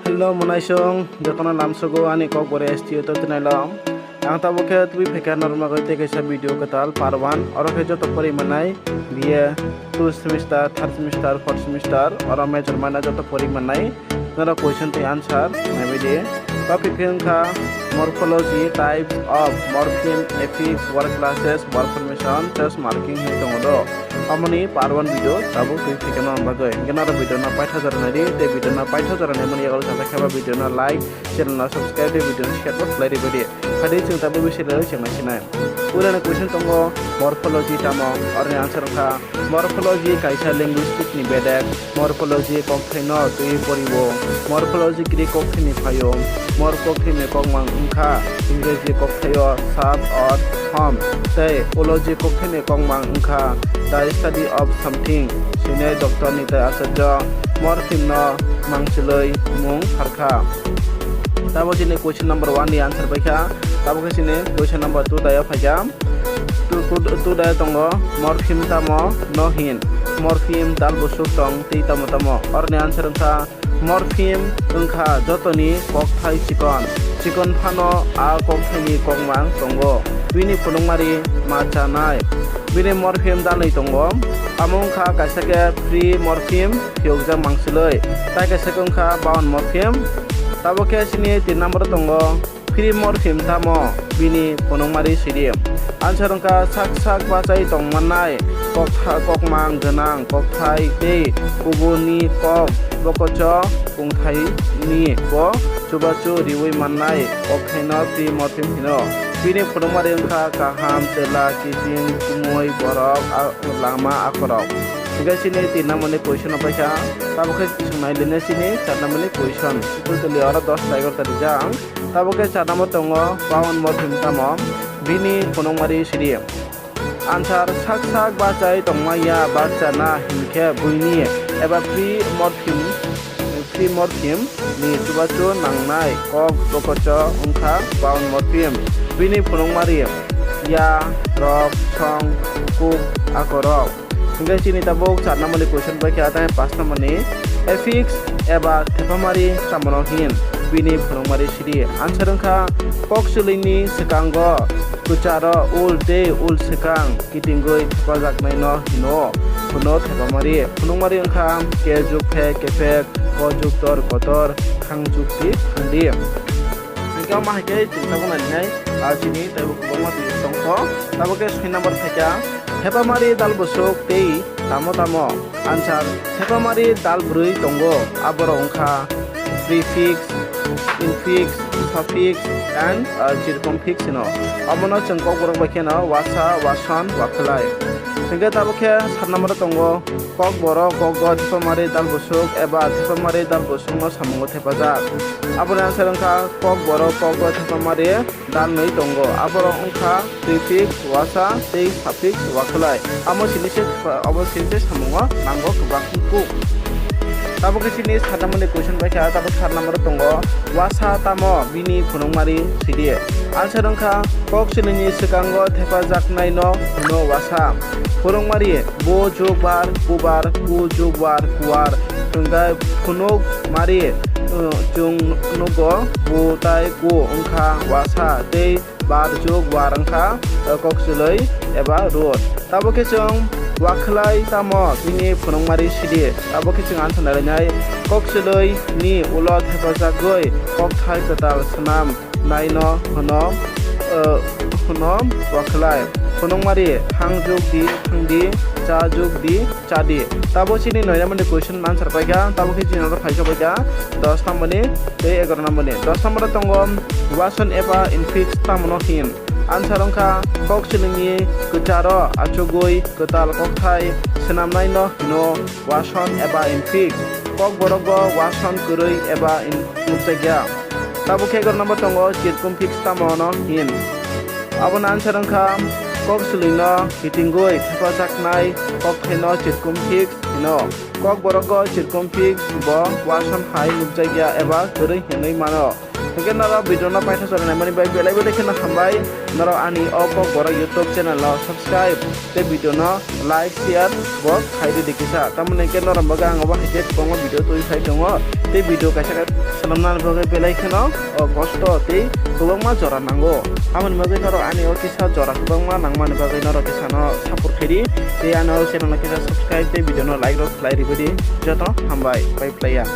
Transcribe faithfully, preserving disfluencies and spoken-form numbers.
Hello mwnaisong, jotono lamsogo ani kokborok S T O to tinailong. Ang tabuk khe twi phaikha norok bagwi tei kaisa video kwtal part one. Oro khe joto pori manai B A two semester, third semester, fourth semester, oro major mana joto pori manai. Norok question tei answer naibaidi. Topic khe wngkha morphology, types of morpheme, affix, word classes, word formation, trace marking hinwi tongo do. Amoni part one video tabuk twi phaikha norok bagwi. Hinkhe norok video no paithago jora naidi, tei video no paithago jora naimani yago chajak khe ba video no like, channel no subscribe tei video no share bo khlai ribaidi. Phadi chwng tabuk bisi lerwi chengna sinai. Purani question tongo, morphology tamo? Oroni answer wngkha, morphology kaisa linguistic ni bedek. Morphology kokthaino twiwi porio. Morphology Greek kokthaini phaio. Mor kokthaini kokmang wngkha Ingreji kokthaio shape or form, tei ology kokthaini kokmang wngkha the study of something, sini Doctor Nitai Acharya morpheme no mangchilwi mung pharkha. Tabo chini question number one ni answer paikha. Tabo khe chini question number two dayo phaikha. Tu, tu, tu dai tongo, morpheme tamo no hin? Morpheme dal bwswk tong tei tamo tamo? Oroni answer wngkha, morpheme wngkha jotoni kokthai chikon. Chikon phano a kokthaini kokmang tongo. Bini phunukmari ma chanai. Bini morpheme dalni tongo. Amo wngkha kaisa khe free morpheme, phiyokjak mangsilwi. Tai kaisa khe wngkha bound morpheme. Tabo khe chini tin number tongo. Free morpheme tamo? Bini phunukmari sidi. Answer wngkha sak sak bachai tongmannai, koktha-, kokmang gwnang kokthai tei kubuni kok bokocho kungthaini bo chubachu riui mannai kokthaino free morpheme hino. Bini phunukmari wngkha kaham, chwla, kiching, kumui, borok, a-, lama, akhorok. Hinkhe chini tin number ni question no paikha, tabuk khe swng nai line chini char number ni question. Totally oro dos ta egarota rijak. Tabuk khe char number tongo, bound morpheme tamo? Bini phunukmari sidi. Answer, sak sak bachai tongmaya bachana hinkhe buini eba free morpheme, free morpheme ni chubachu nangnai kok bokocho wngkha bound morpheme. Bini phunukmari ya, rok, song, kuk, akorok. Hinkhe chini tabuk char number ni question paikha, tei paanch number ni affix eba thepamari tamo no hin? Bini phunukmari sidi. Answer wngkha kok chwlwini swkango kwcharo ul tei ul swkang kitingwi thepajaknaino hino, hwno thepamari. Phunukmari wngkha ke juk phe kephek, ko juk tor kotor, khang juk di khangdi. Hinkhe omo hai khe chwng tabuk nainai, ah, chini teibo kwbangma twi tongkho. Tabuk khe soi number phaikha, thepamari dal bwswk tei tamo tamo? Answer, thepamari dal bwrwi tongo, aborok wngkha prefix, infix, suffix and, ah, circumfix hino. Omono chwng kokborok bai kheno wasa, wason, wakhwlai. Hinkhe tabuk khe sat number tongo, kokborok, kokgo, thepamari dal bwswk eba thepamari dal bwswkno samungo thepajak. Aboni answer wngkha kokborok, kokgo, thepamari dalnwi tongo, aborok wngkha prefix, wasa tei suffix, wakhwlai. Amo sini se, abo sini se samungo nango kwbang kuk. Tabuk khe chini sat number ni question paikha, tabuk sat number tongo, wasa tamo? Bini phunukmari sidi. Answer wngkha kok chwlwini swkango thepajaknaino hwno wasa. Phunukmari, bo juk bar, kubar, ku juk bar, kuwar. Hinkhe phunukmari, uh, chwng nugo, bo tai ku wngkha wasa tei bar juk bar wngkha, uh, kokchwlwi eba root. Tabuk khe chwng wakhwlai tamo? Bini phunukmari sidi. Tabuk khe chwng answer nai lainai, kokchwlwi ni ulo thepajagwi kokthai kwtal swnam naino hwno, uh, hwno wakhwlai. Phunukmari, thang juk di thangdi, cha juk di chadi. Tabuk chini noi number ni question answer paikha, tabuk khe chini oro phaisa paikha dos number ni tei egaroh number ni. Dos number o tongo, wason eba infix tamo no hin? Answer wngkha kok chwlwini kwcharo achugwi kwtal kokthai swnamnaino hino wason eba infix. Kokborokbo wason kwrwi eba in-, nukjakya. Tabuk khe egaroh number tongo, circumfix tamo no hin? Aboni answer wngkha kok chwlwino kitingwi thepajaknai kokthaino circumfix hino. Kokborokgo circumfix bo wason hai nukjakya eba kwrwi hinwi mano. Hwnkhe norok video no paithago naimani bai belai belai kheno hambai. Norok ani o Kokborok YouTube channel no subscribe tei video no like share bo khai ridi kisa. Tamoni hwnkhe norok bagwi ang obo hai khe kwbangma video twi phai tongo. Tei video kaisa khe swnamnani bagwi belai kheno o kosto tei kwbangma jora nango. Aboni bagwi norok ani o kisa jora kwbangma nangmani bagwi norok kisa no support khaidi. Tei ano channel no kisa subscribe tei video no like rok khlai ribadi. Joto hambai pai phlaiya.